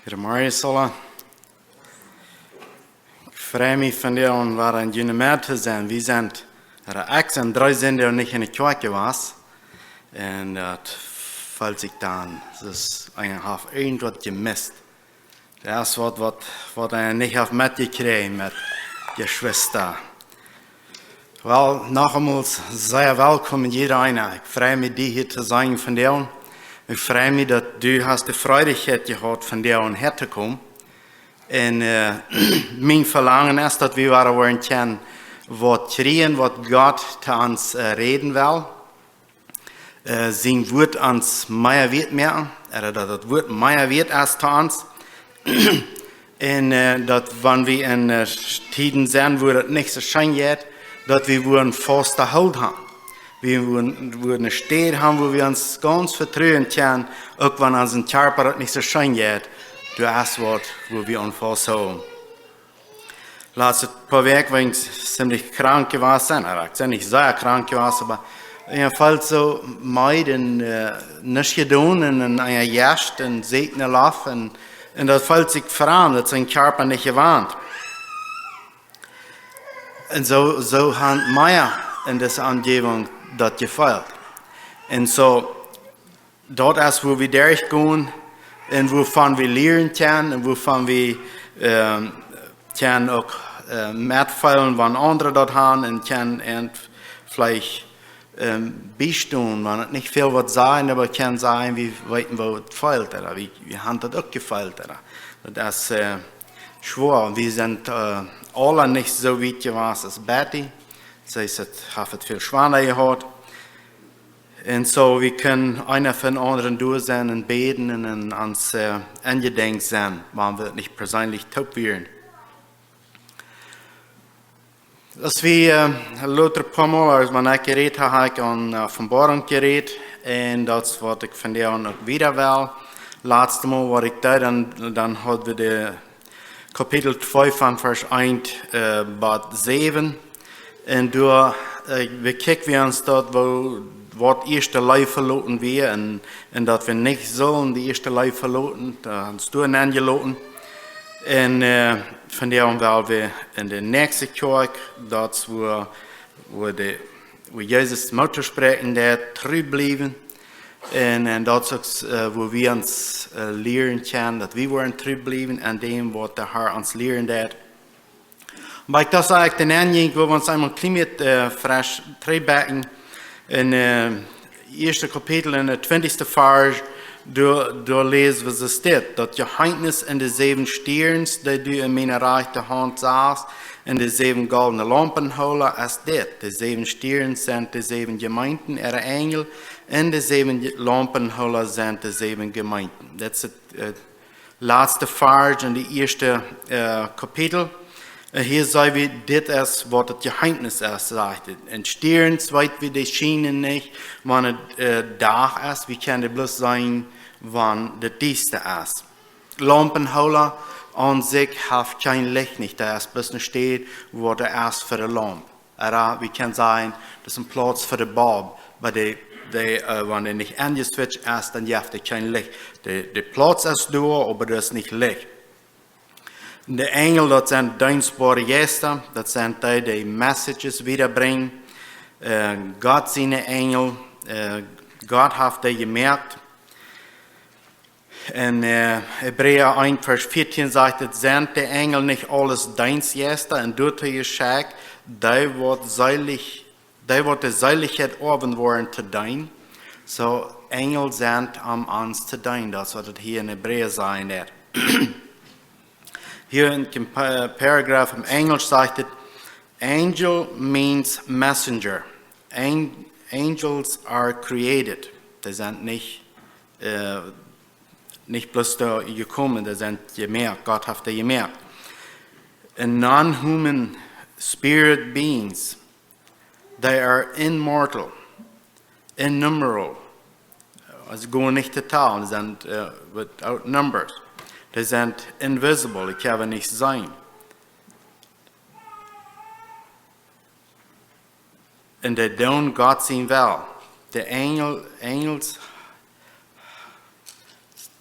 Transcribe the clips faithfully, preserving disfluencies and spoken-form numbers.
Goodemorjen, Sola. Ekj frei mie vondoag wada en june Medd to sennen. Wie sent, ekj sie dree Sindach nich enne Kjoakj jewast. Un daut feelt sikj dan, daut eena haft irjentwaut jemist. Daut es waut, waut, waut eena nich haft metjekjräajen met Jeschwista. Well, noch eemol sea welkom, jieda eena. Ekj frei mie, die hia to sennen vondoag. Ekj frei mie, daut du hast de Freiheit jehaut, vondoag hia to komen. Un mien Velangen es, daut wie woaren kjennen waut kjrieen, waut Gott to ons räden well. Sien Wuat ons mea wieet moaken, ooda daut daut Wuat mea wieet es to ons. Un daut, wan wie en Tieden sent, wua daut nich soo scheen jeit, daut wie woaren faste Holt haben. Wie woaren, woaren eene Städ haben, wua wie ons gaunz vetruen kjennen, uk wan onsen Kjarpa daut nich soo scheen jeit, doa es waut, wua wie aun fast hoolen. Latste poa Wäakj, wan ekj ziemlich krank jewast sie, na, ekj sie nich sea krank jewast, oba ekj feeld soo meed un nuscht jedonen un en eene Jeist un seetne Loft un, un daut feelt sikj framd, daut es dän Kjarpa nich jewant. Un soo, soo haben mea en dise Omjäajent daut jefeelt. Un soo, daut es, wua wie derchgonen un wuavon wie lieren kjennen un wuavon wie kjennen uk metfeelen, wan aundre daut haben un kjennen an veleicht biestonen, wan et nich väl waut sajen, oba kjennen sajen, wie weeten, woo et feelt, ooda wie, wie haben daut uk jefeelt, ooda daut es schwoa. Wie sent aula nich soo wiet jewast aus Betty. See haft et väl schwanda jehaut. Un soo, wie kjennen eena fa dän aundren doa sennen un bäden un en ons enjedenkj sennen, wan wie nich perseenlich toop wieren. Aus wie lota poamol, aus wan ekj jerät ha, ha ekj aun Openboarunk jerät, un daut es waut ekj vondoag uk wieda well. Latste Mol waut ekj deed, dan, dan haud wie de Kapitel twee von Varsch eent bat säwen. Un doa bekjikj wie ons daut, woo, waut ieeschte Leew veloten wia un, un daut wie nich sullen de ieeschte Leew veloten, daut ons doa nenjeloten. Un vondoag well wie en de näakjste Kjoakj, daut es wua, wua de, wua Jesus Moot toospräakjen deed, tru bliewen. Un, un daut es uk wua wie ons lieren kjennen, daut wie woaren tru bliewen aun däm, waut de Har ons lieren deed. Oba ekj docht, ekj denkj, wua wie ons eemol kjlien bät fresch trigjbakjen en ieeschte Kapitel en de twintichste Varsch, doa, doa läsen wie soo dit: Daut Jeheims en de säwen Stierns, dee du en miene rajchte Haunt sachst, en de säwen goldne Laumpenhoola es dit: De säwen Stierns sent de säwen Jemeenten äare Enjel, en de säwen Laumpenhoola sent de säwen Jemeenten. Daut es daut latste Varsch en de ieeschte Kapitel. Hia seenen wie, dit es waut daut Jeheims es, sajcht et. Un Stierns, weet wie, dee schienen nich, wan et Dach es, wie kjennen dee bloos seenen, wan et diesta es. Laumpenhoola aun sikj haft kjeen Licht nich, daut es bloos eene Städ, wua daut es fa de Laump. Ooda wie kjennen sajen, daut es een Plauz fa de Bulb, oba dee, dee, wan dee nich aunjeswitcht es, dan jeft dee kjeen Licht. De, de Plauz es doa, oba doa es nich Licht. De Enjel, daut sent deenstboare Jeista, daut sent dee, dee Messages wiedabrinjen. Gott siene Enjel, Gott haft dee jemoakt. En Hebräa eent Varsch vieetieen sajcht et: Sent de Enjel nich aules Deenstjeista un doatoo jeschekjt, dee waut seelich, dee waut de Seelichkjeit oawen woaren to deenen? Soo, Enjel sent om ons to deenen, daut es waut et hia en Hebräa sajen deit. Hia en dän Paragraph em Enjlisch sajcht et: Angel means messenger. Angels are created. Dee sent nich nich bloos doa jekomen, dee sent jemoakt, Gott haft dee jemoakt. And non-human spirit beings, they are immortal, innumerable. See gonen nich to talen, dee sent without numbers. Dee sent invisible, dee kjenn wie nich seenen. Un dee doonen Gott sien Well. De Enjel, Enjels,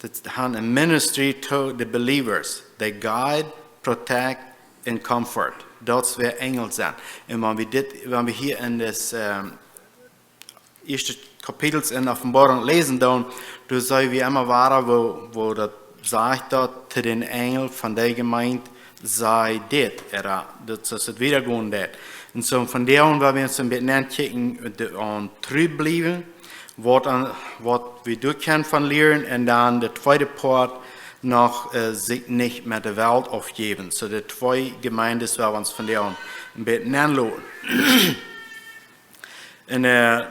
Daut han a ministry to the believers. They guide, protect, and comfort. Daut es wäa Enjel sent. Un wan wie dit, wan wie hia en dit, ehm, ieeschte Kapitels en Openboarunk läsen, dan, dan seenen wie emma wada, woo, woo daut sajcht, daut to dän Enjel von de Jemeent saj dit, ooda daut es daut wiedagonen deit. Un soo von doa aun, wua wie ons een bät nenkjikjen, de, aun tru bliewen, waut aun, waut wie doa kjennen von lieren, un dan de tweede Poat noch, äh, sikj nich met de Welt aufjäwen. Soo de twee Jemeenden, wua wie ons von doa aun een bät nenloten. En, äh,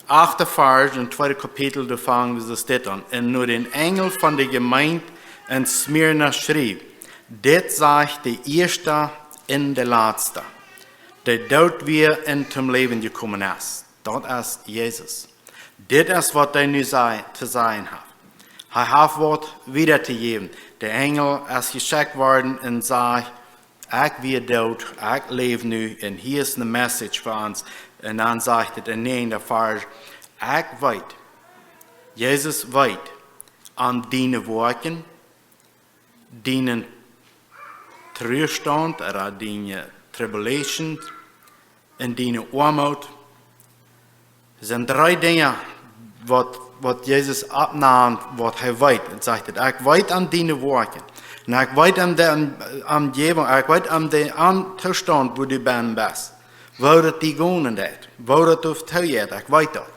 achte Varsch, em tweeden Kapitel, doa fangen wie dit aun. Un no dän Enjel von de Jemeent en Smyrna schriew: Dit sajcht de Ieeschta un de Latsta, dee doot wia un toom Läwen jekomen es. Daut es Jesus. Dit es waut hee nu saj-, to sajen haft. Hee haft waut wieda to jäwen. De Enjel es jeschekjt worden un sajcht: Ekj wia doot, ekj läw nu, un hia es ne message fa ons. Un dan sajcht daut en näajenden Varsch: Ekj weet, Jesus weet, aun diene Woakjen, dienen Truastaunt, ooda diene Tribulation, un diene Oamoot. Daut sent dree Dinja, waut, waut Jesus oppnemt, waut hee weet. Un sajcht daut: Ekj weet aun diene Woakjen. Un ekj weet aun de Om-, Omjäwunk, ekj weet aun dän Toostaunt, wua du bennen best. Woo daut die gonen deit. Woo daut doa too jeit, ekj weet daut.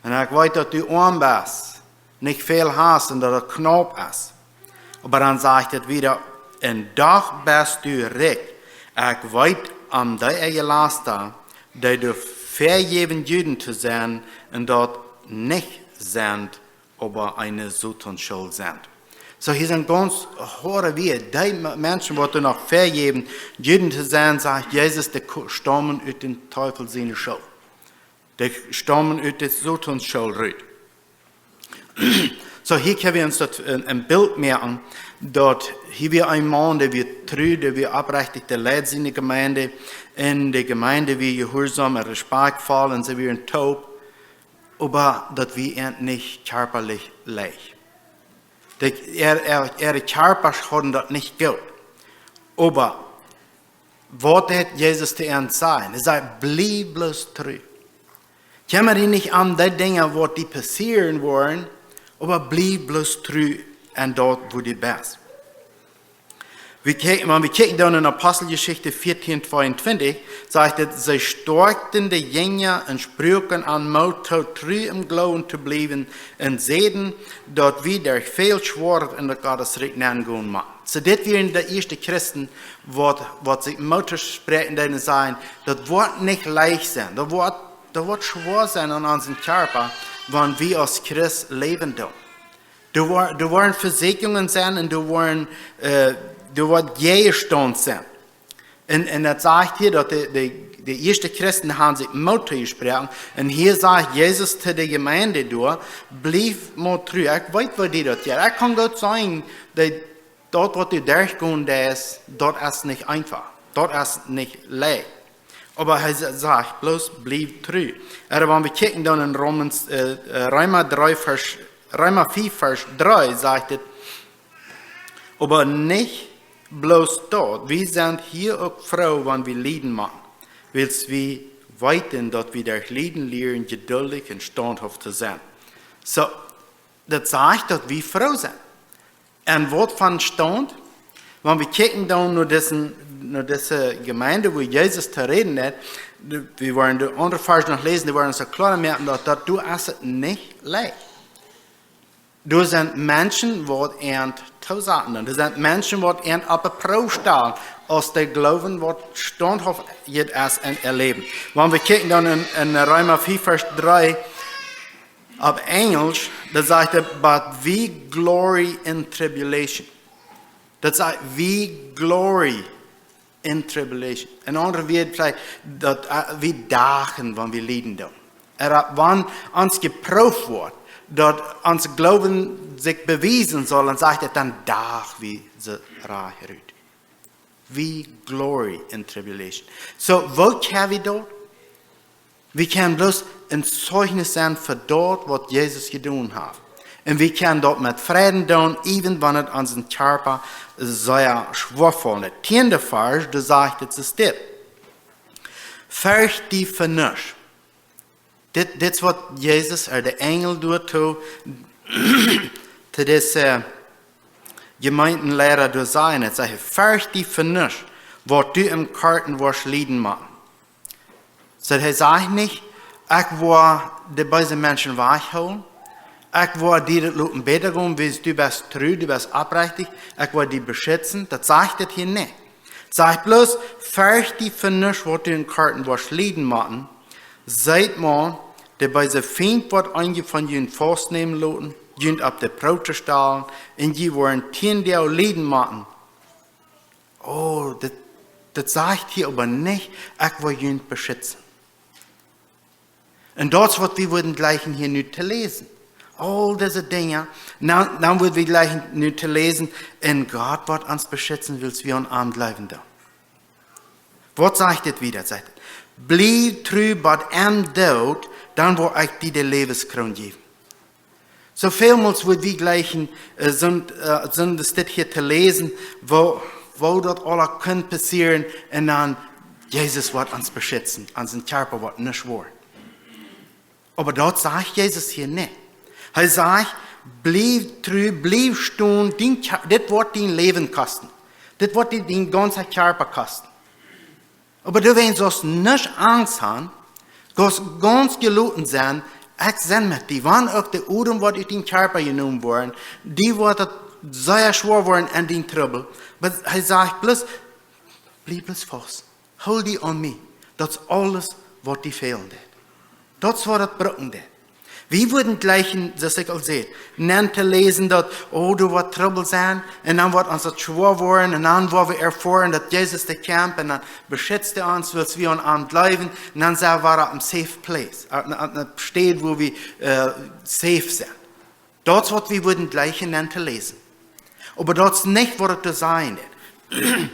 Un ekj weet, daut du oam best, nich väl hast un daut et knaup es. Oba dan sajcht et wieda: Un doch best du rikj. Ekj weet aun dee äa Jelasta, dee doa väajäwen Juden to sennen un daut nich sent, oba eene Sotonsschool sent. Soo, hia sent gaunz hoade Wieed. Dee Me-, Menschen, waut doa noch väajäwen Juden to sennen, sajcht Jesus, dee ko-, staumen ut dän Teufel siene School. Dee staumen ut de Sotonsschool rut. Soo, hia kjenn wie ons daut een, een Bilt moaken, daut hia wia een Maun, dee wia tru, dee wia oprechtich, dee leid siene Jemeent, un de Jemeent wia jehuarsom un respektvoll, un see wieren toop, oba daut wia an nich kjarpalich leicht. De, äa, äa, äare Kjarpasch hauden daut nich goot. Oba waut deed Jesus to an sajen? Hee säd: Bliew bloos tru. Kjemma die nich om dee Dinja, waut die passieren woaren, oba bliew bloos tru aun daut, wua du best. Wie kjikjen, wan wie kjikjen dan en Aposteljeschicht vieetieen tweeuntwintich, sajcht et: See stoakjten de Jinja un spruaken an Moot too, tru em Gloowen to bliewen, un säden, daut wie derch väl Schwoaret en daut Gottes Rikj nengonen motten. Soo, dit wieren de ieeschte Christen, waut, waut sikj Moot toospräakjen deeden, sajen: Daut woat nich leicht sennen. Daut woat, daut woat schwoa sennen aun onsen Kjarpa, wan wie aus Christ läwen doonen. Doa woa-, doa woaren Vesieekjungen sennen un doa woaren, äh, doa woat Jäajestaunt sennen. Un, un daut sajcht hia, daut de, de, de ieeschte Christen haben sikj Moot toojesproaken. Un hia sajcht Jesus to de Jemeent doa: Bliew mau tru. Ekj weet, woo die daut jeit. Ekj kaun goot seenen, daut, daut waut du derchgonen deist, daut es nich eefach. Daut es nich leicht. Oba hee sa-, sajcht bloos: Bliew tru. Ooda wan wie kjikjen dan en Romans, äh, äh, Reema dree Varsch, Reema vea Varsch dree, sajcht et: Oba nich bloos daut, wie sent hia uk froo, wan wie lieden motten, wiels wie weeten, daut wie derch Lieden lieren jeduldich un staunthauft to sennen. Soo, daut sajcht, daut wie froo sent. Un waut fa Staunt? Wan wie kjikjen dan no dise, no dise Jemeent, wua Jesus to räden haft, de, wie woaren de aundre Varsch noch läsen, dee woaren ons kloa moaken, daut, daut doa es et nich leicht. Doa sent Menschen, waut an toosaten. Doa sent Menschen, waut an opp de Proow stalen, aus dee Gloowen, waut staunthauft es en äa Läwen. Wan wie kjikjen dan en, en Reema vea Varsch dree, opp Enjelsch, daut sajcht et: But we glory in tribulation. Daut sajcht: We glory in tribulation. En aundre Wieed veleicht, daut, äh, wie dachen, wan wie lieden doonen. Ooda wan ons jeprooft woat, daut ons Gloowen sikj bewiesen saul, un sajcht et, dan dach wie soo rajcht rut. We glory in tribulation. Soo, woo kjenn wie daut? Wie kjennen bloos een Zeichnis sennen fa daut, waut Jesus jedonen haft. Un wie kjennen daut met Freiden doonen, even wan et onsen Kjarpa sea schwoa felt. De tieende Varsch, doa sajcht et, es dit: Fercht die fa nuscht. Dit, dit es waut Jesus, ea de Enjel doa to, to dise Jemeentenleida doa säd. Et sajcht: Fercht die fa nuscht, waut du em Koaten woascht lieden motten. Soo, hee sajcht nich: Ekj woa de beese Menschen wajchhoolen. Ekj woa die daut loten bäta gonen, wiels du best tru, du best oprechtich. Ekj woa die beschitzen. Daut sajcht et hia nich. Sajcht bloos: Fercht die fa nuscht, waut du em Koaten woascht lieden motten. Seet mau, de beese Fient woat eenje von junt faustnämen loten, junt opp de Proow to stalen, un jie woaren tieen Doag lieden motten. Oh, dit, dit sajcht hia oba nich: Ekj woa junt beschitzen. Un daut es waut wie wudden jleichen hia nu to läsen. Aul dise Dinja, dan, dan wudden wie jleichen nu to läsen: Un Gott woat ons beschitzen, wiels wie aun am jleewen doonen. Waut sajcht dit wieda? Sajcht et: Bliew tru bat em Doot, dan woa ekj die de Läwenskroon jäwen. Soo välmols woa wie jleichen, äh, soon, äh, soon es dit hia to läsen, woo, woo daut aules kaun passieren, un dan: Jesus woat ons beschitzen, onsen Kjarpa woat nuscht woaren. Oba daut sajcht Jesus hia nich. Hee sajcht: Bliew tru, bliew stonen, dien Kja-, dit woat dien Läwen kosten. Dit woat die dien gaunza Kjarpa kosten. Oba du, wan du saust nich Angst han, saust gaunz jeloten sennen, ekj sie met die. Wan uk de Odem woat ut dien Kjarpa jenomen woaren, die woat et sea schwoa woaren en dien Trubbel. Oba hee sajcht bloos: Bliew bloos faust. Hool die aun mie. Daut es aules waut die fälen deit. Daut es waut et brucken deit. Wie wudden jleichen, soo aus ekj aul säd, dan to läsen daut, oh, doa woat Trubbel sennen, un dan woat ons daut schwoa woaren, un dan woa wie erfoaren daut Jesus dee kjemt, un dan beschitzt hee ons, wiels wie aun am jleewen, un dan sent wie opp een safe place, opp eene, opp eene Städ, wua wie, äh, safe sent. Daut es waut wie wudden jleichen dan to läsen. Oba daut es nich waut et to sajen deit.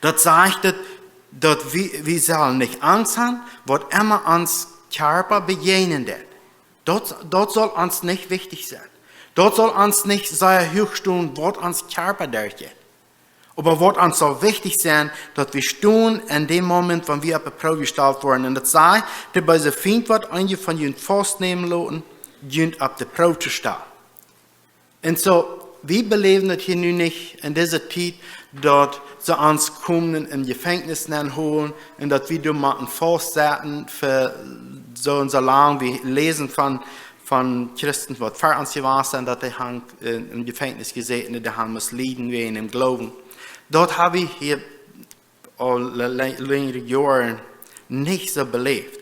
Daut sajcht et, daut wie, wie sellen nich Angst han, waut emma ons Kjarpa bejäajnen deit. Daut, daut saul ons nich wichtich sennen. Daut saul ons nich sea huach stonen, waut ons Kjarpa derchjeit. Oba waut ons saul wichtich sennen, daut wie stonen en däm Moment, wan wie opp de Proow jestalt woaren. Un daut sajcht: De beese Fient woat eenje von junt faustnämen loten, junt opp de Proow to stalen. Un soo, wie beläwen daut hia nu nich en dise Tiet, daut see ons komen em Jefenkjnis nenn holen un daut wie doa motten faust setten fa soo un soo lang. Wie läsen von, von Christen, waut ver ons jewast sent, daut dee han, äh, em Jefenkjnis jesäten, dee han musst lieden wäajen däm Gloowen. Daut hab wie hia aul le-, le-, lenjre Joaren nich soo beläft.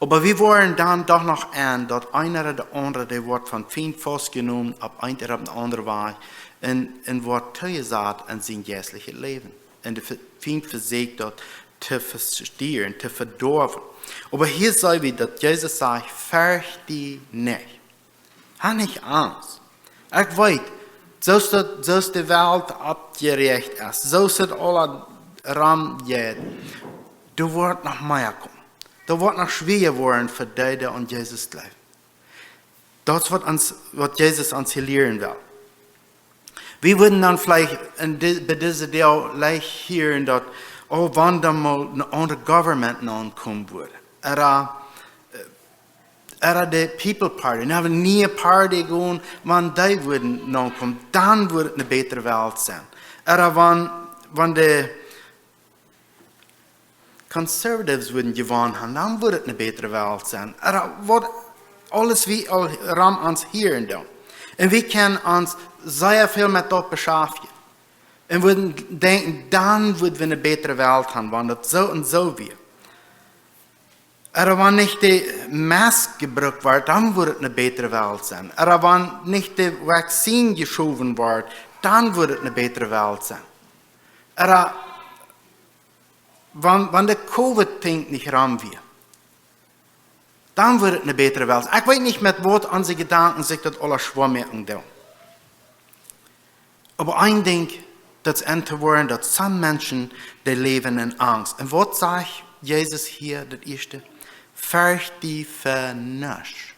Oba wie woaren dan doch noch en, daut eena ooda de aundre, dee woat vom Fient faustjenomen, opp eene ooda opp eene aundre Wajch, un, un woat toojesat en sien jeistlichet Läwen. Un de Fe-, Fient vesieekjt daut to vestieren, to vedoawen. Oba hia seenen wie, daut Jesus sajcht: Fercht die nich. Ha nich Angst. Ekj weet, soo aus daut, soo aus de Welt oppjerecht es, soo aus et aula rom jeit, doa woat noch mea komen. Daut woat noch schwoa woaren fa dee, dee aun Jesus jleewen. Daut es waut ons, waut Jesus ons hia lieren well. Wie wudden dan veleicht en di-, bie dise Deel leicht hieren daut, oh, wan dan mol eene aundre Government aunkomen wudd. Ooda, äh, ooda de People Party, nu ha wie eene niee Party jegonen, wan dee wudden aunkomen, dan wudd et eene bätre Welt sennen. Ooda wan, wan de Conservatives wudden jewonnen han, dan wudd et eene bätre Welt sennen. Ooda waut aules wie aul rom ons hieren doonen. Un wie kjennen ons sea väl met daut beschaftjen. Un wudden denkjen, dan wudd wie eene bätre Welt han, wan daut soo un soo wia. Ooda wan nich de Mask jebrukt woat, dan wudd et eene bätre Welt sennen. Ooda wan nich de Vaccine jeschowen woat, dan wudd et eene bätre Welt sennen. Ooda wan, wan de Covid-Dinkj nich rom wia, dan wudd et eene bätre Welt. Ekj weet nich, met waut onse Jedanken sikj daut aula schwoa moaken doonen. Oba een Dinkj, daut es enn to woaren, daut some Menschen, dee läwen en Angst. Un waut sajcht Jesus hia, daut ieeschte? Fercht die fa nuscht.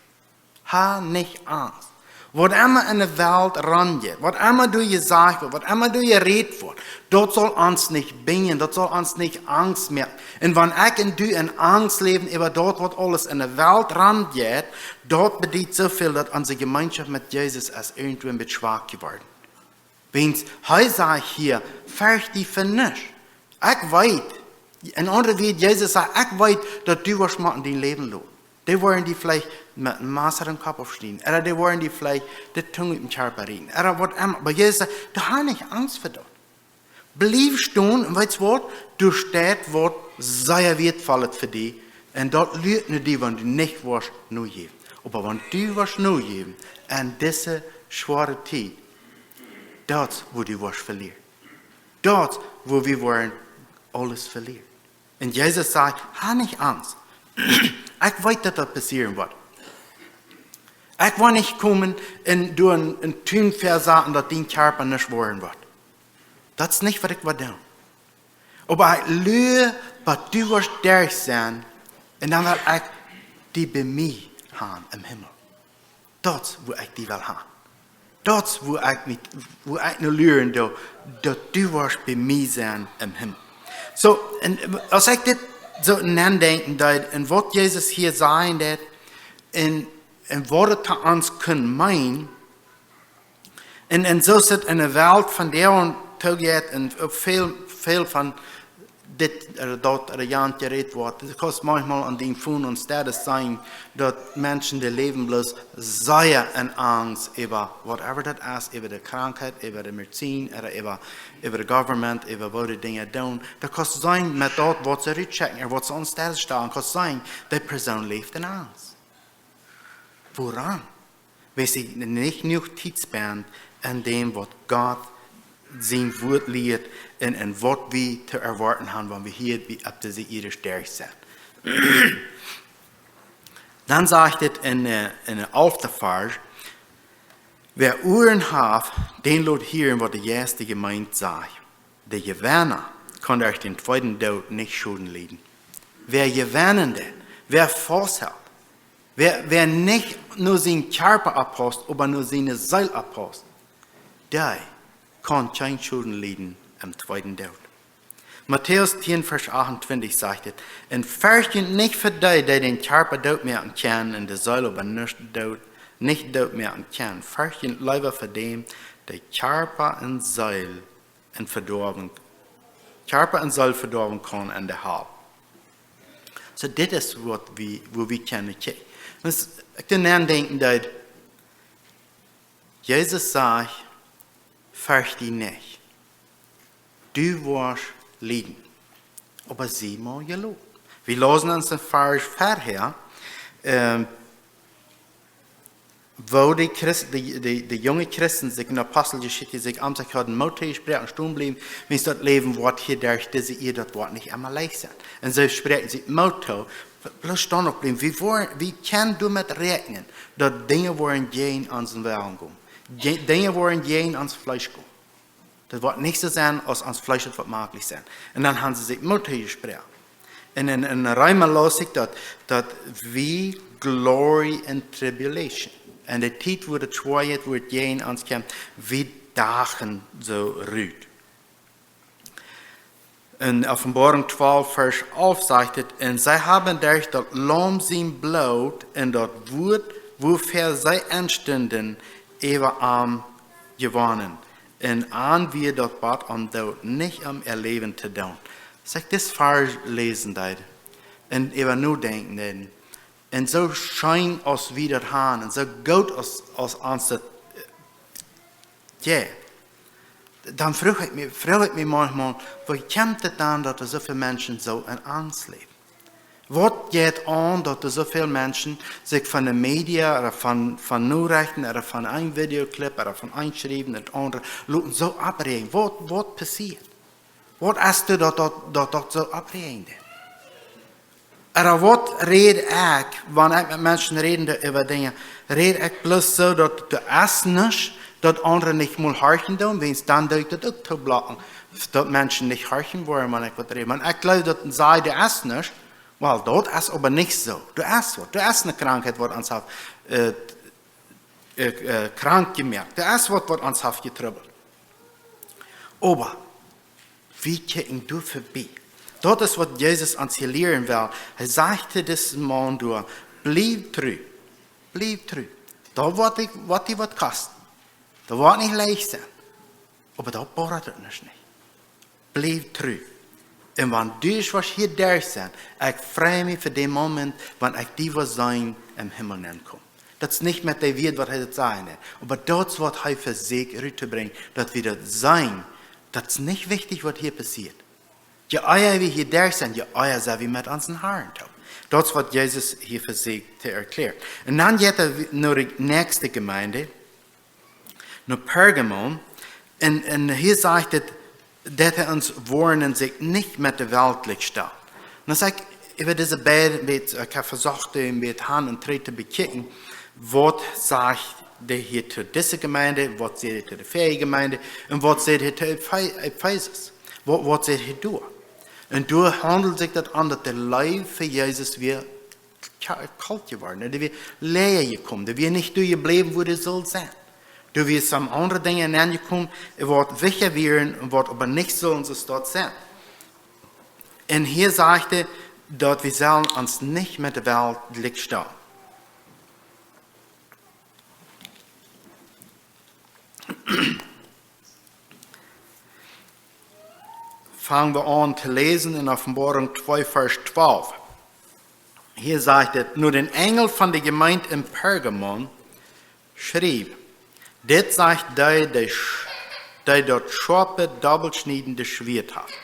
Ha nich Angst. Waut emma en de Welt romjeit, waut emma doa jesajcht woat, waut emma doa jerät woat, daut saul ons nich binjen, daut saul ons nich Angst moaken. Un wan ekj un du en Angst läwen äwa daut, waut aules en de Welt romjeit, daut bediet soo väl, daut onse Jemeenschoft met Jesus es irjentwua een bät schwak jeworden. Wiels hee sajcht hia: Fercht die fa nuscht. Ekj weet, en aundre Wieed, Jesus sajcht: Ekj weet, daut du woascht mau en dien Läwen loten. Dee woaren die veleicht met een Massa em Kopp aufschnieden. Ooda dee woaren die veleicht de Tung ut dän Kjarpa rieten. Ooda waut emma. Oba Jesus sajcht: Du ha nich Angst fa daut. Bliew stonen un weetst waut? Doa steit waut sea Wieetvollet fa die. Un daut luat no die, wan du nich woascht nojäwen. Oba wan du woascht nojäwen en dise schwoare Tiet, daut, wua du woascht velieren. Daut, wua wie woaren aules velieren. Un Jesus sajcht: Ha nich Angst. Ekj weet, daut daut passieren woat. Ekj woa nich komen un die en, en Tun vesaten, daut dien Kjarpa nuscht woaren woat. Daut es nich, waut ekj woa doonen. Oba ekj lua, waut du woascht derch sennen, un dan well ekj die bie mie han em Himmel. Daut es, wua ekj die well han. Daut es, wua ekj mie, wua ekj no luren doo, daut du woascht bie mie sennen em Himmel. Soo, un aus ekj dit soo nodenkjen deed, un waut Jesus hia sajen deed, un, un waut et to ons kunn meenen, un, un soo es et en de Welt vondoag toojeit, un uk väl, väl von dit ooda daut ooda jant jerät woat. Daut kaust maunchmol aun dien Phone un Status seenen, daut Menschen, dee läwen bloos sea en Angst äwa whatever daut es, äwa de Krankheit, äwa de Medizin, ooda äwa, äwa de government, äwa woo dee Dinja doonen. Daut kaust seenen met daut, waut see rutschekjen, ooda waut see aun Status stalen, kaust seenen, dee Persoon läft en Angst. Wuarom? Wiels see nich jenuach Tiet spenden aun däm, waut Gott sien Wuat lieet un, un waut wie to erwoaten haben, wan wie hia bie, opp dise Ieed derch sent. Dan sajcht et en, äh, en dän alften Varsch: Wäa Uaren haft, dee lot hieren, waut de Jeist de Jemeent sajcht. De Jewenna kaun derch dän tweeden Doot nich Schoden lieden. Wäa jewennen deit, wäa fausthelt, wäa, wäa nich no sienen Kjarpa oppaust, oba no siene Seel oppaust, dee kaun kjeen Schoden lieden em tweeden Doot. Matäus tieen, Varsch achtuntwintich sajcht et: Un fercht junt nich fa dee, dee dän Kjarpa doot moaken kjennen un de Seel oba nich doot, nich doot moaken kjennen. Fercht junt leewa fa däm, dee Kjarpa un Seel un vedoawen, Kjarpa un Seel vedoawen kaun en de Hal. Soo, dit es waut wie, wua wie kjennen kjikjen. Wan ekj doa aun denkjen deed, Jesus sajcht: Fercht die nich. Du woascht lieden. Oba sie mau jeloten. Wie läsen ons een Varsch verhäa, ähm, woo de Christ-, de, de, de junge Christen sikj en Aposteljeschicht sikj aun sikj hauden Moot jesproaken, stonen bliewen, wiels daut Läwen woat hia derch dise Ieed, daut woat nich emma leicht sennen. Un see spräakjen sikj Moot too, bloos stonen bliewen. Wie woaren, wie kjennen doamet räakjnen, daut Dinja woaren jäajen onsen Wellen gonen. Je-, Dinja woaren jäajen ons Fleesch gonen. Daut woat nich soo sennen, aus ons Fleesch et woat mäajlich sennen. Un dan haben see sikj Moot jesproaken. Un en, en Reema läs ekj daut, daut we glory in tribulation. En de Tiet, wua daut schwoa woat, wua et jäajen ons kjemt, wie dachen soo rut. En Openboarunk twalf, Varsch alf sajcht et: Un see haben derch daut Laum sien Bloot un daut Wuat, wuafäa see enstunden, äwa am jewonnen. Un an wia daut Bat aum Doot nich om äa Läwen to doonen. Aus ekj dit Varsch läsen deed un äwa nodenkjen deed, un soo scheen aus wie daut haben, un soo goot aus, aus ons daut, äh, jeit, dan froag ekj mie, froag ekj mie maunchmol, woo kjemt et dan, daut doa soo väl Menschen soo en Angst läwen? Waut jeit aun, daut doa soo väl Menschen sikj von de Media ooda von, von Norechten ooda von een Videoclip ooda von een Schriewen un aundre loten soo oppräajen? Waut, waut passieet? Waut es daut, daut, daut, daut soo oppräajen deit? Ooda waut räd ekj, wan ekj met Menschen räden doo äwa Dinja? Räd ekj bloos soo, daut doa es nuscht, daut aundre nich mol horchen doonen, wiels dan doo ekj daut uk too blocken, daut Menschen nich horchen woaren, wan ekj waut räd. Wan ekj jleew, daut see, doa es nuscht, well, daut es oba nich soo. Doa es waut. Doa es eene Krankheit, waut ons haft, äh, äh, äh, krank jemoakt. Daut es waut, waut ons haft jetrubbelt. Oba wie kjikjen doa verbie. Daut es waut Jesus ons hia lieren well. Hee sajcht to disen Maun doa: "Bliew tru. Bliew tru. Daut woat die, woat die waut kosten. Daut woat nich leicht sennen. Oba daut bodat et nich. Bliew tru. Un wan du woascht hia derch sennen, ekj frei mie fa dän Moment, wan ekj die woa seenen em Himmel nenkomen." Daut es nich met de Wieed waut hee daut sajen deit, oba daut es waut hee vesieekjt rut to brinjen, daut wie daut seenen. Daut es nich wichtich waut hia passieet. Je ea wie hia derch sent, je ea sent wie met onsen Harn toop. Daut es waut Jesus hia vesieekjt to erkjlären. Un dan jeit hee no de näakjste Jemeent, no Pergamon. Un, un hia sajcht et, daut hee ons woarnen, sikj nich met de Welt jlikj stalen. Un dan saj ekj, äwa dise beid, bät, ekj hab vesocht, een bät han un trigj to bekjikjen, waut sajcht hee hia to dise Jemeent, waut sajcht hee to de väaje Jemeent, un waut sajcht hee to Efe-, Efesus? Waut, waut sajcht hee doa? Un doa haundelt sikj daut aun, daut de Leew fa Jesus wia ka-, kolt jeworden. Dee wia läaja jekomen. Dee wia nich doa jebläwen, wua dee sull sennen. Doa wia soone aundre Dinja nenjekomen, waut wichtja wieren un waut oba nich sullen soo doa sennen. Un hia sajcht hee, daut wie sellen ons nich met de Welt jlikj stalen. Fangen wir an to lesen in Offenbarung twee, Vers twaalf. Hia sajcht et: "Nu dän Enjel von de Jemeent in Pergamon schreef: Dit sajcht dee, dee, sch-, dee daut schoape, dobbelschniedende Schwieet haft."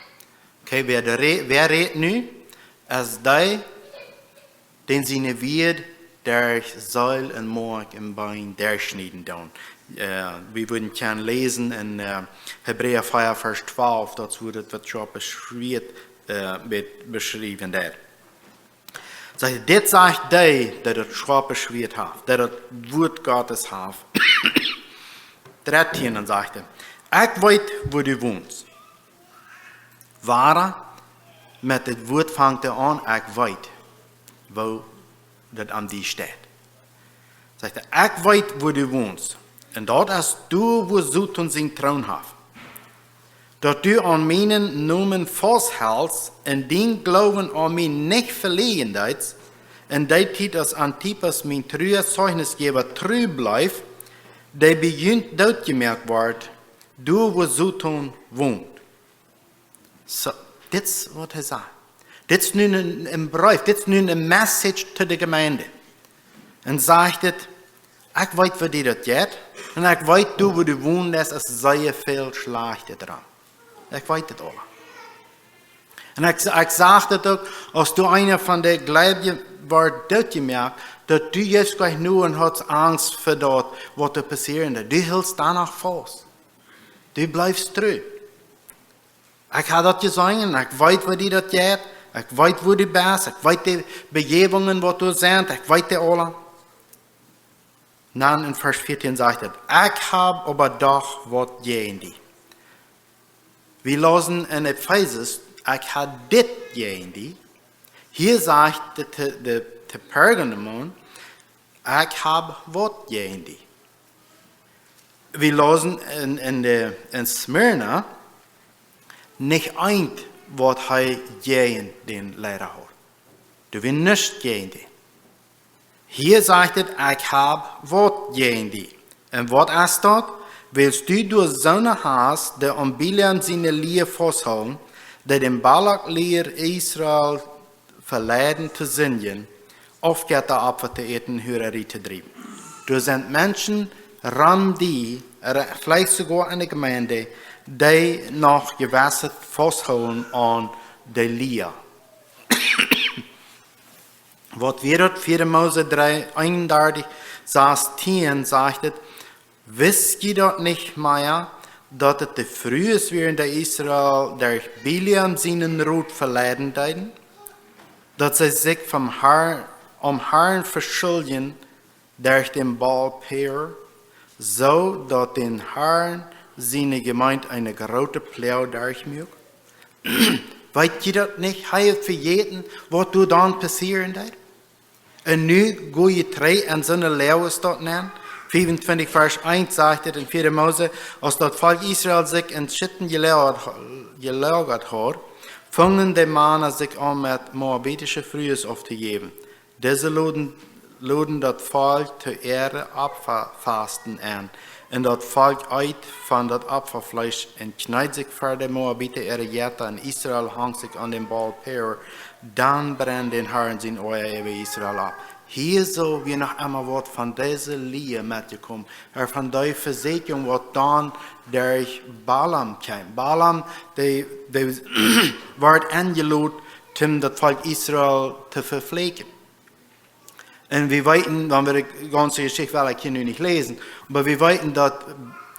Okay, wäa de Re-, wäa rät nu? Es dee, dän siene Wieed derch Seel un Moakj un Been derchschnieden doonen. Äh, wie wudden kjennen läsen en, äh, Hebräa vea, Vers twalf, daut woat et waut schoape Schwieet, äh, be-, beschräwen doa. Sajcht, dit sajcht dee, dee daut schoape Schwieet haft, dee daut Wuat Gottes haft. Dartieen, dan sajcht hee: "Ekj weet, wua du wonst." Wada, met dit Wuat fangt hee aun: "Ekj weet, wua daut aun die steit." Sajcht hee: "Ekj weet, wua du wonst. Un daut es doa, wua Soton sienen Troon haft. Daut du aun mienen Nomen faust helst un dien Gloowen aun mie nich velieren deist, un dee Tiet, aus Antipas, mien trua Zeichnisjäwa, tru bleef, dee bie junt dootjemoakt wort, doa, wua Soton wont." Soo, dit es waut hee sajcht. Dit es nu een, een Breef, dit es nu een Message to de Jemeent. Un sajcht et: "Ekj weet, woo die daut jeit, un ekj weet, doa, wua du wonst, es sea väl Schlajchtet doa. Ekj weet et aul. Un ekj, ekj sach daut uk, aus du eena von de Gleubje wort dootjemoakt, daut du jeist jlikj nu un hast Angst fa daut, waut doa passieren deed. Du hilst doa noch faust. Du bleefst tru. Ekj hab daut jeseenen, ekj weet, woo die daut jeit, ekj weet, wua du best, ekj weet de Bejäwungen, waut doa sent, ekj weet dee aula." Dan en Vers vieetieen sajcht et: "Ekj hab oba doch waut jäajen die." Wie läsen en Efesus: "Ekj hab dit jäajen die." Hia sajcht de, de, de, de Pergamon: "Ekj hab waut jäajen die." Wie läsen en, en de, en Smyrna: "Nich eent waut hee jäajen dän Liera haud." Doa wia nuscht jäajen dän. Hia sajcht et: "Ekj hab waut jäajen die." Un waut es daut? Wiels du doa soone hast, dee aun Bileam siene Lia fausthoolen, dee dän Balak lieed, Israel veleiden to sindjen, Aufjettaopfa to äten, Hurarie to driewen. Doa sent Menschen rom die, re-, veleicht soogoa en de Jemeent, dee noch jewesset fausthoolen aun de Lia. Waut wia daut? Vieede Mose dree, eenundartich, sastieen sajcht et: "Wist jie daut nich mea, daut et de Frues wieren, dee Israel derch Bileam sienen Rot veleiden deeden? Daut see sikj vom Har-, aum Harn veschuldjen derch dän Baal Peor, soo daut dän Harn siene Jemeent eene groote Ploag derchmuak?" Weet jie daut nich? Hee haft vejäten, waut doa dan passieren deed? Un nu go jie trigj en soone Loag aus daut nenn, Fiewuntwintich Varsch eent sajcht et en vieede Mose: Aus daut Volkj Israel sikj en Schittim jeloagat, jeloagat haud, fungen de Mana sikj aun met moabitische Frues auftojäwen. Dise loden, loden daut Volkj to äare Opfafasten en, un daut Volkj eet von daut Opfafleesch un kjneed sikj ver de Moabita äare Jetta, un Israel hunk sikj aun dän Baal Peor. Dan brennd dän Harn sien Oaja äwa Israel opp. Hia soo wia noch emol waut von dise Lia metjekomen, ooda von dee Vesieekjunk, waut dan derch Balaam kjeem. Balaam, dee, dee wort enjelot, om daut Volkj Israel to veflieekjen. Un wie weeten, wan wie de gaunze Jeschicht, well ekj hia nu nich läsen, oba wie weeten, daut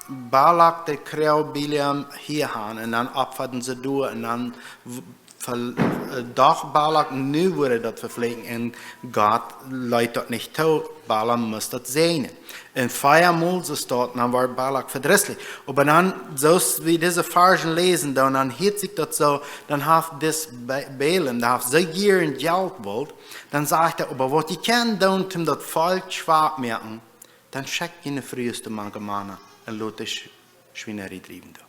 Balak, dee kjrieech Bileam hia han, un dan opfaden see doa, un dan w-, ver-, äh, docht Balak, nu wudd hee daut veflieekjen, un Gott leet daut nich too. Balaam must daut säajnen. Un veamol soo steit, dan wort Balak vedrisslich. Oba dan, soo aus wie dise Varschen läsen, dan, dan hieet sikj daut soo, dan haft dis Be-, Balaam, dee haft soo jieren Jelt wult, dan sajcht hee: Oba waut jie kjennen doonen, om daut Volkj schwak moaken, dan schekjt june Frues to mank de Mana un lot dee Sch-, Schwienarie driewen doa.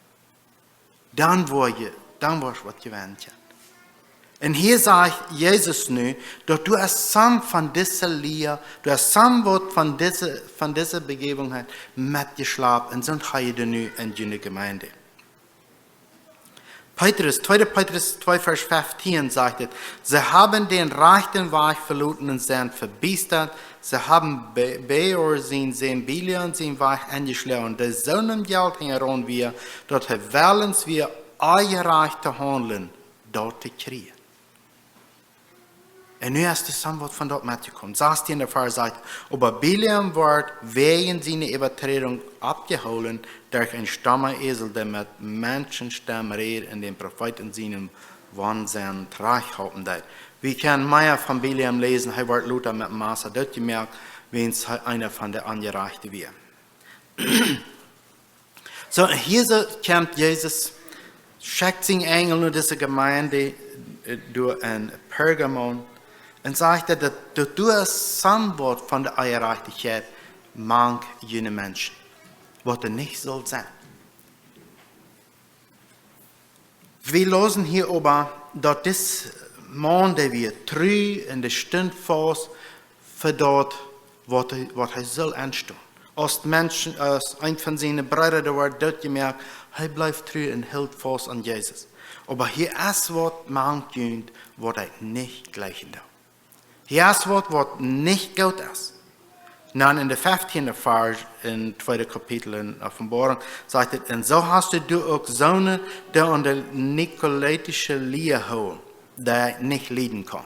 Dan woa jie, dan woascht waut jewennen kjennen. Un hia sajcht Jesus nu, daut du hast some von dise Lia, du hast some waut von dise, von dise Begebenheit metjeschlapt, un soont ha jie doa nu en june Jemeent. Petrus, tweede Petrus twee Varsch feftieen sajcht et: Sie haben den rechten Weg verlassen und sind verbiestert. Sie haben Be-, Beor sien Sän Bileam sien Wajch enjeschloagen, dee soo nom Jelt hinjaraun wia, daut hee wellens wia, onjerajcht to haundlen, daut to kjrieen. Un nu es doa some waut von daut metjekomen. Sastieen de Varsch sajcht: Oba Bileam wort wäajen siene Äwaträdunk oppjehoolen derch een stomma Esel, dee met Menschenstemm räd un dän Profeeten sienen Waunsinn trajchthalpen deed. Wie kjennen mea von Bileam läsen, hee wort lota met Massa dootjemoakt, wiels hee eena von de Onjerajchte wia. Soo, hia soo kjemt Jesus, schekjt sienen Enjel no dise Jemeent, äh, doa en Pergamon, un sajcht daut, daut doa some waut von de Onjerajchtichkjeit mank june Menschen, waut doa nich sull sennen. Wie läsen hia oba, daut dis Maun, dee wia tru un dee stunt faust fa daut, waut hee, waut hee sull enstonen. Aus Menschen, aus een von siene Breeda, dee wort dootjemoakt, hee bleef tru un hilt faust aun Jesus. Oba hia es waut mank junt, waut ekj nich jlikjen doo. Hia es waut, waut nich goot es. Dan en de feftiende Varsch en tweede Kapitel en Openboarunk sajcht et: Un soo hast du uk soone, dee aun de nikolaitische Lia hoolen, dee ekj nich lieden kaun.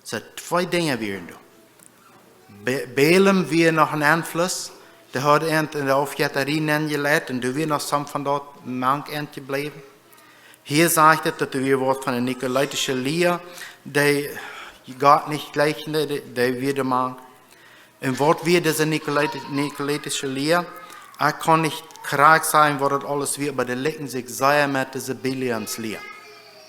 Soo twee Dinja wieren doa. Be-, Balaam wia noch een Enfluss, dee haud an en de Aufjettarie nenjeleit, un doa wia noch some von daut mank an jebläwen. Hia sajcht et, daut doa wia waut von de nikolaitische Lia, dee Gott nich jlikjten, dee, dee wia doa mank. Un waut wia dise nikolaiti-, nikolaitische Lia? Ekj kaun nich krakjt sajen, waut daut aules wia, oba dee likjten sikj sea met dise Bileams Lia.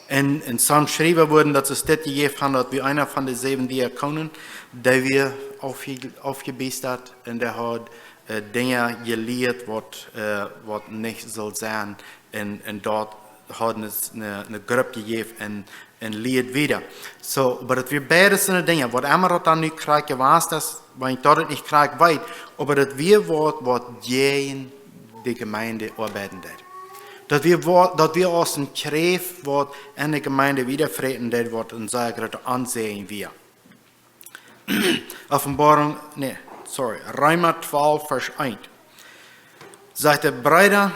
Un, un some Schriewa wudden daut soo dit jejäft haben, daut wia eena von de säwen Diakonen, dee wia aufje-, aufjebiestat un dee haud, äh, Dinja jelieet, waut, äh, waut nich sull sennen. Un, un daut haud ne, ne, ne Grupp jejäft un, un lieed wieda. Soo, oba daut wia beides soone Dinja, waut emma daut dan nu krakjt jewast es, wan ekj daut nich krakjt weet, oba daut wia waut, waut jäajen de Jemeent oabeiden deed. Daut wia waut, daut wia aus een Kjräft, waut en de Jemeent wiedafräten deed, waut een sea groota Aunsäajen wia. Openboarunk, nä, sorry, Reema twalf, Varsch eent. Sajcht et: Breeda,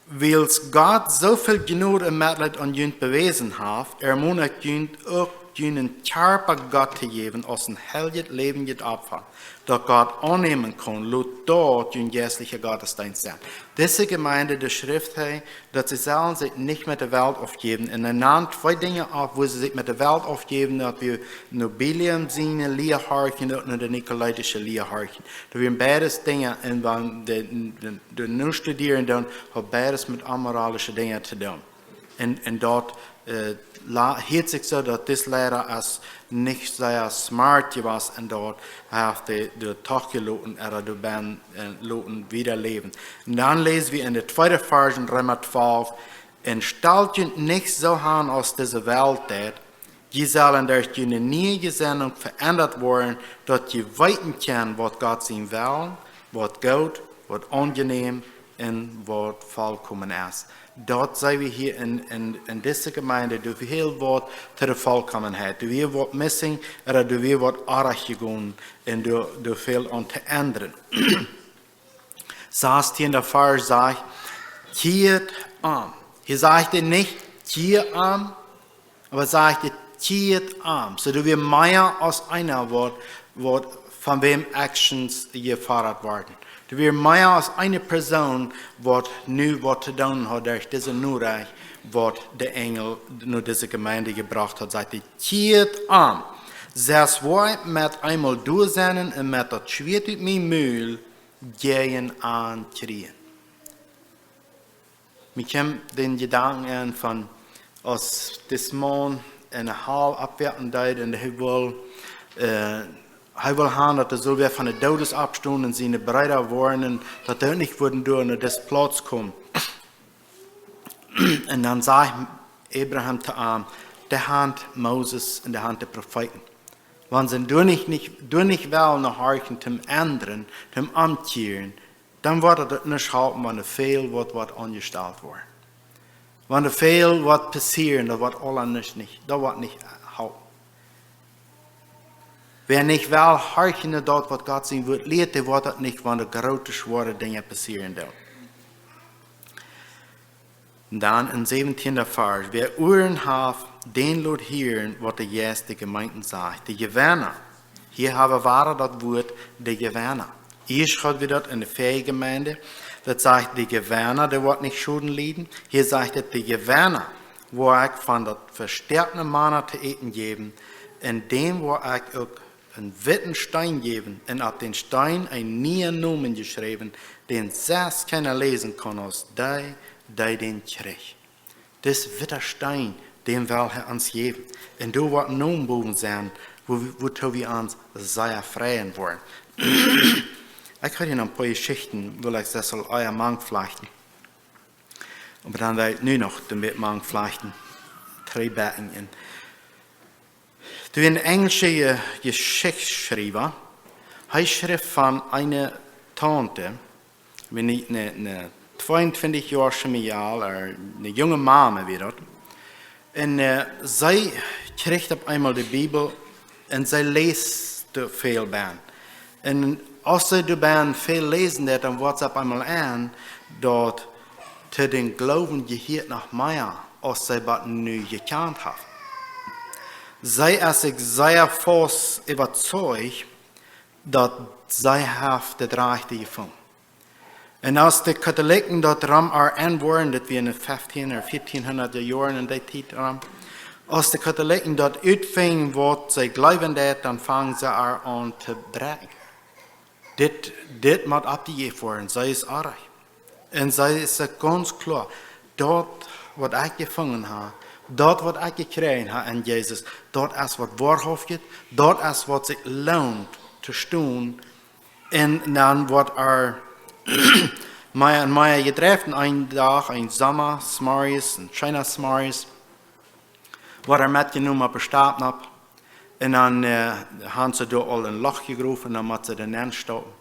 wiels Gott soo väl Jnod un Metleet aun junt bewäsen haft, ermon ekj junt uk, junen Kjarpa Gott to jäwen aus een heiljet, läwendjet Opfa, daut Gott aunnämen kaun, lot daut jun jeistlicha Gottesdeenst sennen. Dise Jemeent, dee schrift hee, daut see sellen sikj nich met de Welt aufjäwen. Un hee nant twee Dinja opp, woo see sikj met de Welt aufjäwen, daut wia no Bileam siene Lia horchen un no de nikolaitische Lia horchen. Daut wieren beides Dinja, un wan de, de, de nu studieren, dan haft beides met amoralische Dinja to doonen. Un, un daut, äh, la-, hieet sikj soo, daut dis Liera es nich sea smart jewast un daut haft hee doa doch jeloten, ooda doa benn, äh, loten wieda läwen. Un dan läs wie en de tweede Varsch en Reema twalf: "Un stalt junt nich soo aun aus dise Welt deit, jie sellen derch june niee Jesennunk veendat woaren, daut jie weeten kjennen, waut Gott sien Wellen, waut goot, waut aunjenäm un waut volkomen es." Daut seenen wie hia en, en, en dise Jemeent, doa wia waut to de Volkomenheit, doa wia waut missing, ooda doa wia waut oajch jegonen un doa, doa väl aun to endren. Sastiende Varsch sajcht: "Kjieet om." Hia sajcht hee nich: "Kjieet om", oba sajcht hee: "Kjieet om." Soo, doa wia mea aus eena, waut, waut von wäm Actions jefodat worden. Doa wia mea aus eene Persoon, waut nu waut to doonen haud derch dise Norecht, waut de Enjel no dise Jemeent jebrocht haud. Sajcht hee: "Kjieet om. Sest woa ekj met eemol doa sennen un met daut Schwieet ut mien Mul jäajen an kjrieen." Mie kjemt dän Jedanken aun von, aus dis Maun enne Hal oppwoaken deed un hee wull, äh, hee wull han, daut hee sull wada von de Doodes oppstonen un siene Breeda woarnen, daut dee nich wudden doa no dise Plauz komen. Un dan säd Abraham to am: "Dee han Moses un dee han de Profeeten. Wan see doa nich, nich, doa nich wellen horchen, toom endren, toom omkjieren, dan woat daut nuscht halpen, wan doa väl waut, waut aunjestalt woat. Wan doa väl waut passieren, daut woat aules nich, nich, daut woat nich halpen. Wäa nich well horchen no daut, waut Gott sien Wuat lieet, dee woat daut nich, wan doa groote, schwoare Dinja passieren doonen." Dan en säwentiende Varsch: "Wäa Uaren haft, dän lot hieren, waut de Jeist de Jemeenten sajcht." De Jewenna. Hia hab wie wada daut Wuat de Jewenna. Ieescht haud wie daut en de väaje Jemeent, daut sajcht: "De Jewenna, dee woat nich Schoden lieden." Hia sajcht et: "De Jewenna woa ekj von daut vestoakne Mana to äten jäwen, un däm woa ekj uk een witten Steen jäwen, un opp dän Steen een nieen Nomen jeschräwen, dän sest kjeena läsen kaun aus dee, dee dän kjricht." Dis witta Steen, dän well hee ons jäwen. Un doa woat een Nomen bowen sennen, wua, wuatoo wie ons sea freien woaren. Ekj haud hia noch een poa Jeschichten, wull ekj sest aul ea mank flajchten. Oba dan well ekj nu noch een bät mank flajchten. Dree Bäakjen en. Doa een enjelsche Je-, Jeschichtschriewa, hee schrift von eene Taunte, wan nich, ne, ne tweeuntwintich Joa Schemial, ooda ne junge Mame wia daut. Un, äh, see kjricht opp eemol de Bibel un see läst doa väl benn. Un aus see doa benn väl läsen deed, dan woat see opp eemol en, daut to dän Gloowen jehieet noch mea, aus see bat nu jekjant haft. See es sikj sea faust äwazeicht, daut see haft daut Rajchte jefungen. Un aus de Katholiken daut rom ar en woaren, daut wia en de feftieen ooda fieftieenhundat Joaren en dee Tiet rom, aus de Katholiken daut utfungen, waut see jleewen deed, dan fangen see ar aun to bräakjen. Dit, dit mott oppjejäft woaren, see es oajch. Un see es sikj gaunz kloa, daut waut ekj jefungen hab, daut waut ekj jekjräajen hab en Jesus, daut es waut woarhauftjet, daut es waut sikj loont to stonen. Un dan woat ar mea un mea jedreft, un een Dach, een Somma, zemorjes, een scheena zemorjes, woat ar metjenomen opp de Stap nopp. Un dan, äh, han see doa aul een Loch jegrowen, dan mott see doa nenn staupen.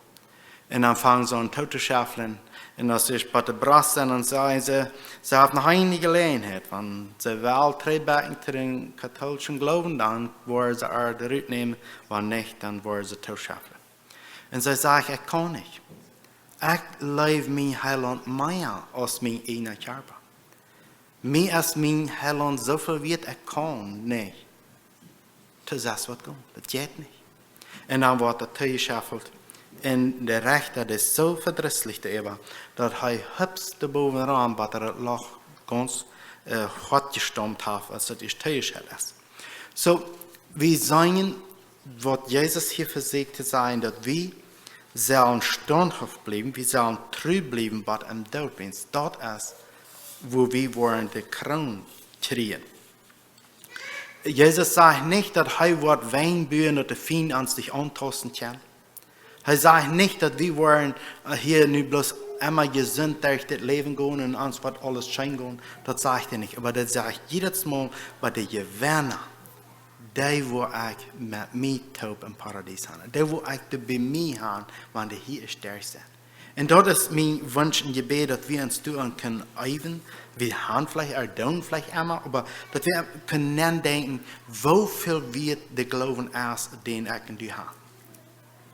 Un dan fangen see aun toop to schefflen. Un aus see bat de Brost sent, dan sajen see, see haft noch eene Jeläajenheit. Wan see well trigjbakjen to dän kautolschen Gloowen, dan woaren see ar rutnämen. Wan nich, dan woaren see toop schefflen. Un see sajcht: "Ekj kaun nich. Ekj leew mien Heilaunt mea aus mien eejna Kjarpa. Mie es mien Heilaunt soo väl wieet, ekj kaun nich to sest waut gonen. Daut jeit nich." Un dan woat daut toojescheffelt. Un de Rechta, dee es soo vedrisslich doaräwa, daut hee hupst doa bowen rom, bat hee daut Loch gaunz, äh, hoat jestaupt haft, aus daut es toojescheffelt es. Soo, wie seenen, waut Jesus hia vesieekjt to sajen, daut wie sellen staunthauft bliewen, wie sellen tru bliewen bat em Doot, wiels daut es woo wie woaren de Kroon kjrieen. Jesus sajcht nich, daut hee woat Wenj buen, daut de Fient ons nich auntausten kaun. Hee sajcht nich, daut wie woaren, äh, hia nu bloos emma jesunt derch dit Läwen gonen un ons woat aules scheen gonen. Daut sajcht hee nich. Oba daut sajcht hee jiedet Mol: Bie de Jewenna, dee woa ekj met mie toop em Paradies han. Dee woa ekj doa bie mie han, wan dee hia ieescht derch sent. Un daut es mien Wunsch un Jebäd, daut wie ons doaraun kjennen eewen. Wie han veleicht, ea doonen veleicht emma, oba daut wie kjennen nodenkjen, woo väl wieet de Gloowen es, dän ekj un du han.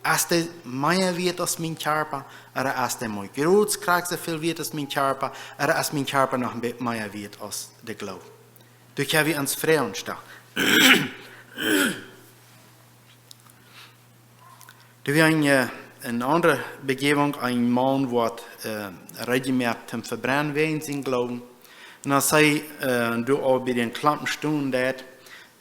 Es dee mea wieet aus mien Kjarpa, ooda es dee mau krakjt soo väl wieet aus mien Kjarpa, ooda es mien Kjarpa noch een bät mea wieet aus de Gloowen? Doa kjenn wie ons froagen stalen. Doa wia eene, äh, eene aundre Bejäwenheit, een Maun woat, äh, reed jemoakt toom vebrennen wäajen sienen Gloowen. Un aus hee, äh, doa aul bie dän Klompen stonen deed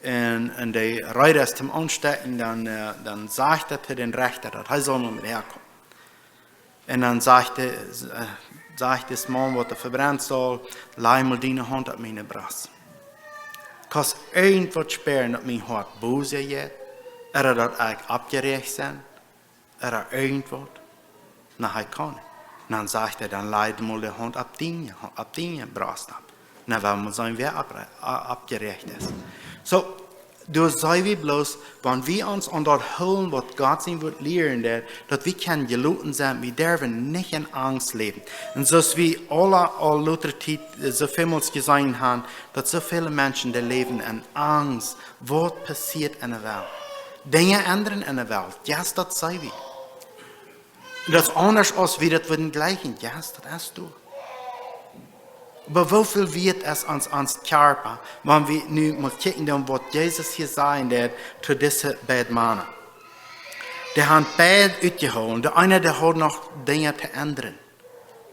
un, un dee reed es toom aunstecken, dan, äh, dan sajcht hee to dän Rechta, daut hee saul mau met häakomen. Un dan sajcht hee, äh, sajcht dis Maun, waut doa vebrennen saul: Laj mol diene Haunt opp miene Brost. Kaust irjentwaut spieren, daut mien Hoat boos jeit, ooda daut ekj oppjeräacht sie, ooda irjentwaut? Na, hee kaun nich. Dan sajcht hee: Dan laj mol de Haunt opp diene, opp diene Brost opp. Na, well wie seenen, wäa opp-, a-, oppjeräacht es. Soo, doa seenen wie bloos, wan wie ons aun daut hoolen, waut Gott sien Wuat lieren deed, daut wie kjennen jeloten sennen, wie derwen nich en Angst läwen. Un soo aus wie aule aul latste Tiet, äh, soo välmols jeseenen han, daut soo väle Menschen, dee läwen en Angst, waut passieet en de Welt. Dinja endren en de Welt, yes, daut seenen wie. Daut es aundasch aus wie daut wudden jlikjen, yes, daut es doa. Oba woo väl wieet es ons, ons Kjarpa, wan wie nu mol kjikjen dan, waut Jesus hia säd, daut to dise beid Mana? Dee han beid utjehoolen. De eena, dee haud noch Dinja to endren.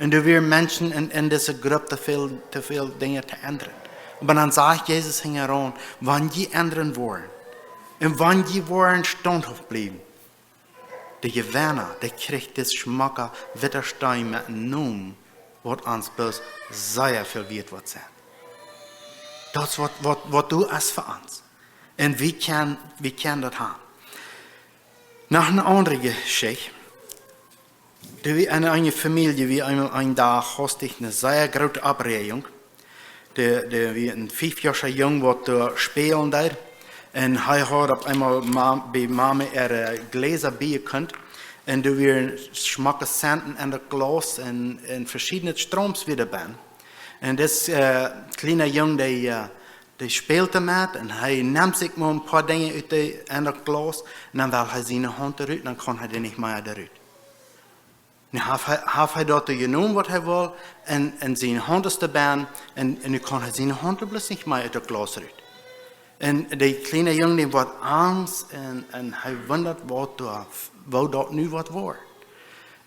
Un doa wieren Menschen en, en dise Grupp to väl, to väl Dinja to endren. Oba dan sajcht Jesus hinjaraun: Wan jie endren woaren, un wan jie woaren staunthauft bliewen, de Jewenna, dee kjricht dis schmocka witta Steen met een Nomen, waut ons bloos sea väl wieet woat sennen. Daut es waut, waut, waut doa es fa ons. Un wie kjennen, wie kjennen daut han. Noch eene aundre Jeschicht. Doa wia en eene Famielje, wia eemol een Dach hastich eene sea groote Oppräajunk. Doa, doa wia een fiefjoascha Jung, waut doa spälen deed. Un hee haud opp eemol Ma-, bie Mame äare Jläsa biejekunt. Un doa wieren schmocke Senten en daut Glaus un, un veschiedne Stroms wia doa benn. Un dis, äh, kjliena Jung, dee, äh, dee spält doamet un hee nemt sikj mau een poa Dinja ut de, en daut Glaus. Un dan well hee siene Haunt doarut, dan kaun hee dee nich mea doarut. Nu haft hee, haft hee daut jenomen, waut hee wull, un, un siene Haunt es doa benn, un, un nu kaun hee siene Haunt bloos nich mea ut daut Glaus rut. Un de kjliena Jung, dee woat angst, un, un hee wundat, waut doa, woo daut nu woat woaren.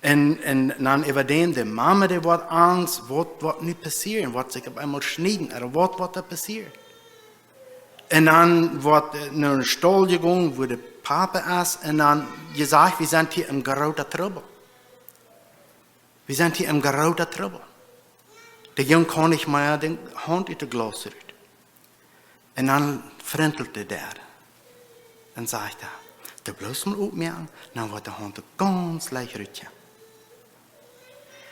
Un, un dan äwa däm, de Mame, dee woat angst, waut, waut nu passieren, woat sikj opp eemol schnieden, ooda waut, waut doa passieren. Un dan woat, äh, no een Staul jegonen, wua de Papa es, un dan jesajcht: Wie sent hia en grooten Trubbel. Wie sent hia en grooten Trubbel. De Jung kaun nich mea de Haunt ut daut Glaus rut. Un dan frintelt hee doa. Un sajcht hee: Doo bloos mol oppmoaken, dan woat de Haunt gaunz leicht rut.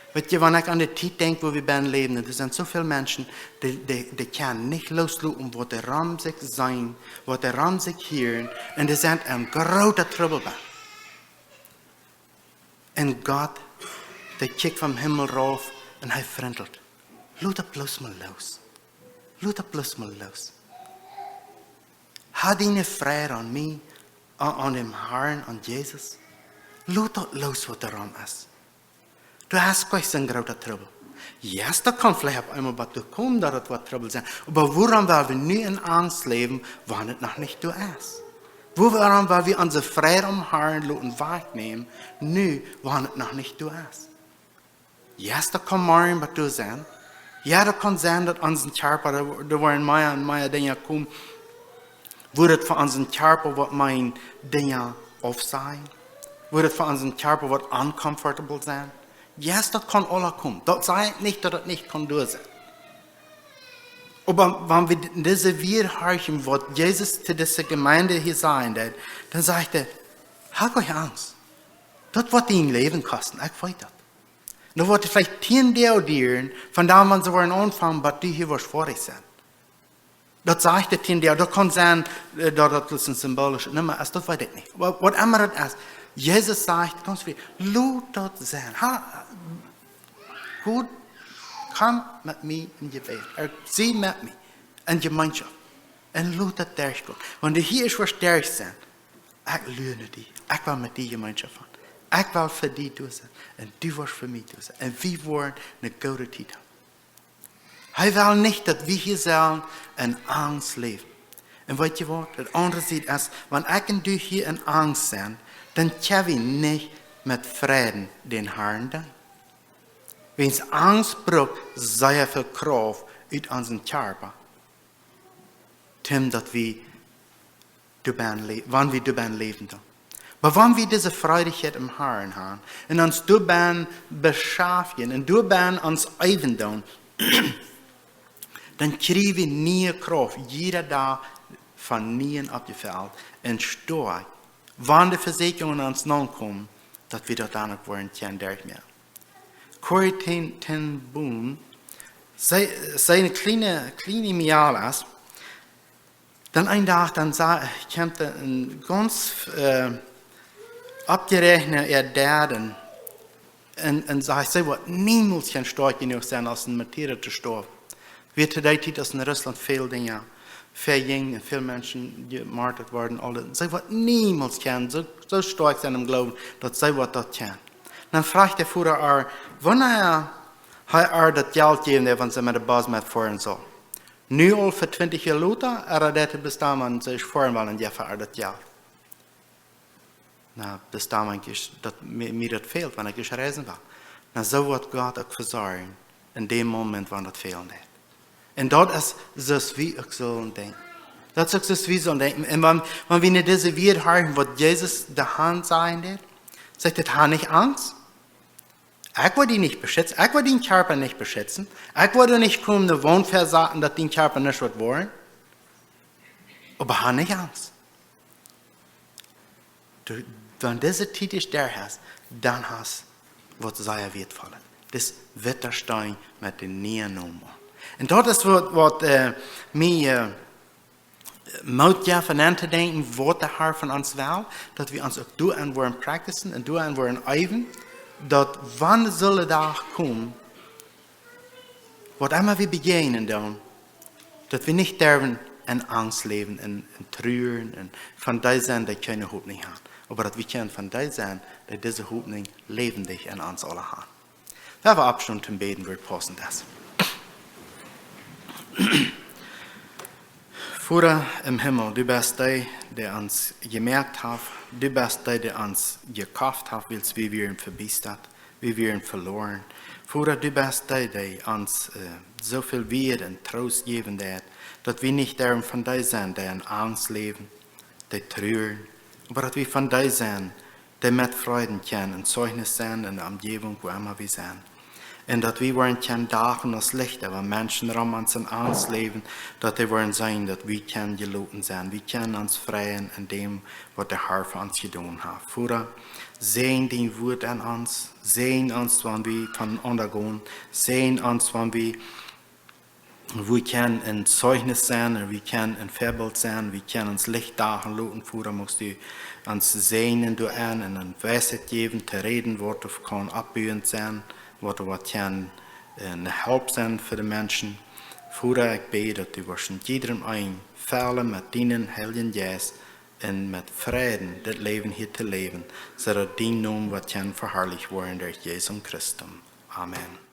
Weetst, wan ekj aun de Tiet denkj, wua wie bennen läwen, doa sent soo väl Menschen, dee, dee, dee kjennen nich loosloten, waut doa rom sikj seenen, waut doa rom sikj hieren, un dee sent en grooten Trubbel benn. Un Gott, dee kjikjt vom Himmel rauf un hee frintelt: Lot daut bloos mol loos. Lot daut bloos mol loos. Ha diene Freid aun mie, aun, aun däm Harn, aun Jesus. Lot daut loos, waut doa rom es. Doa es kjeen soo grooten Trubbel. Yes, daut kaun veleicht opp eemol waut doa komen, daut et waut Trubbel sent. Oba wuarom well wie nu en Angst läwen, wan et noch nich doa es? Wuarom well wie onse Freid aum Harn loten wajchnämen, nu, wan et noch nich doa es? Yes, daut kaun morjen waut doa sennen. Jo, daut kaun sennen, daut onsen Kjarpa, doa, doa woaren mea un mea Dinja komen, wua daut fa onsen Kjarpa woat mea Dinja aufsajen, wua daut fa onsen Kjarpa woat uncomfortable sennen. Yes, daut kaun aula komen. Daut sajcht nich, daut daut nich kaun doa sennen. Oba wan wie dit, dise Wieed horchen, waut Jesus to dise Jemeent hia sajen deed, dan sajcht hee: "Hab nich Angst. Daut woat die een Läwen kosten, ekj weet daut. Daut woat veleicht tieen Doag dieren, von dan, wan see woaren aunfangen, bat du hia woascht foadich sennen." Daut sajcht hee tieen Doag, daut kaun sennen, äh, daut daut bloos een symbolische Numma es, daut weet ekj nich. Oba waut emma daut es, Jesus sajcht, kaust du, lot daut sennen. Ha, Gott, komm met mie enn Jebäd. Hee, sie met mie enn Jemeenschoft. Un lot daut derchkomen. Wan du hia ieescht woascht derch sennen, ekj lua no die. Ekj well met die Jemeenschoft haben. Ekj well fa die doa sennen. Un du woascht fa mie doa sennen. Un wie woaren eene goode Tiet haben. Hee well nich, daut wie hia sellen enn Angst läwen. Un weetst du waut? Daut aundre Sied es, wan ekj un du hia enn Angst sent, dan kjenn wie nich met Fräd dän Harn deenen. Wiels Angst brukt sea väl Krauft ut onsen Kjarpa, toom daut wie doabennen lä-, wan wie doabennen läwen doonen. Oba wan wie dise Freiheit em Harn haben un ons doabennen beschaftjen un doabennen ons eewen doonen, dan kjrie wie niee Krauft, jieda Dach von nieem oppjefelt un stoakj, wan de Vesieekjungen aun ons nokomen, daut wie daut dan uk woaren kjennen derchmoaken. Corrie ten, ten Boom, see, see eene kjliene, kjliene Mejal es, dan een Dach, dan sa-, kjemt doa een gaunz, äh, oppjeräajenda äa Dad un, un sajcht, see woat niemols kjennen stoakj jenuach sennen, aus een Märtira to stoawen. Wia to dee Tiet, aus enn Russlaunt väl Dinja väajinjen un väl Menschen jemartert worden, aul daut, see woat niemols kjennen soo, soo stoakj sennen em Gloowen, daut see woat daut kjennen. Dan fruach de Voda äa, wanea hee äa daut Jelt jäwen deed, wan see met de Bos met foaren sull. Nu aul fa twintich Joa lota, ooda daut hee bat dan, wan see foaren well, un jeft äa daut Jelt. Na, bat dan, wan ekj, daut mie, mie daut fält, wan ekj reisen well. Na, soo woat Gott uk vesorjen enn däm Moment, wan daut fälen deit. Un daut es soo aus wie uk sellen denkjen. Daut es uk soo aus wie sellen denkjen. Un wan, wan wie nu dise Wieed hieren, waut Jesus de Harn sajen deed, sajcht hee: "Hab nich Angst. Ekj woa die nich beschitzen. Ekj woa dien Kjarpa nich beschitzen. Ekj woa die nich komen, eene Waunt vesaten, daut dien Kjarpa nich woat woaren. Oba hab nich Angst." Du, wan dise Tiet es derch es, dan hast waut sea Wieetvollet. Daut es Witterstein met dän nieen Nomen. Un daut es waut, waut, äh, mie, äh, Moot jeft, aun to denkjen, waut de Har von ons well, daut wie ons uk doaraun woaren practicen un doaraun woaren eewen, daut wan de Dach kjemt, waut emma wie bejäajnen doonen, daut wie nich derwen enn Angst läwen un, un truren un von dee sennen, dee kjeene Hopninj haben. Oba daut wie kjennen von dee sennen, dee dise Hopninj läwendich enn ons aula haben. Lot ons oppstonen toom bäden, wua daut paussent es. Voda em Himmel, du best dee, dee ons jemoakt haft. Du best dee, dee ons jekoft haft, wiels wie wieren vebiestat, wie wieren veloaren. Voda, du best dee, dee ons, äh, soo väl Wieed un Troost jäwen deist, daut wie nich derwen von dee sennen, dee enn Angst läwen, dee truren, oba daut wie von dee sennen, dee met Freid kjennen een Zeichnis sennen enn de Omjäwunk, wua emma wie sent. Un daut wie woaren kjennen dagen aus Lichta, wan Menschen rom ons enn Angst läwen, daut dee woaren seenen, daut wie kjennen jeloten sennen, wie kjennen ons freien enn däm, waut de Har fa ons jedonen haft. Voda, säajen dien Wuat aun ons, säajen ons, wan wie von ons gonen, säajen ons, wan wie, wie kjennen een Zeichnis sennen un wie kjennen een Väabilt sennen, wie kjennen ons Licht dagen loten. Voda, muchst du ons säajnen doaraun un eene Weisheit jäwen to räden, waut doa kaun oppbuent sennen, waut doa waut kaun, äh, eene Help sennen fa de Menschen. Voda, ekj bäd, daut du woascht en jiedrem eenen fellen met dienen Heiljen Jeist un met Freid dit Läwen hia to läwen, soo daut dien Nomen woat kjennen veharlicht woaren derch Jesus Christus. Amen.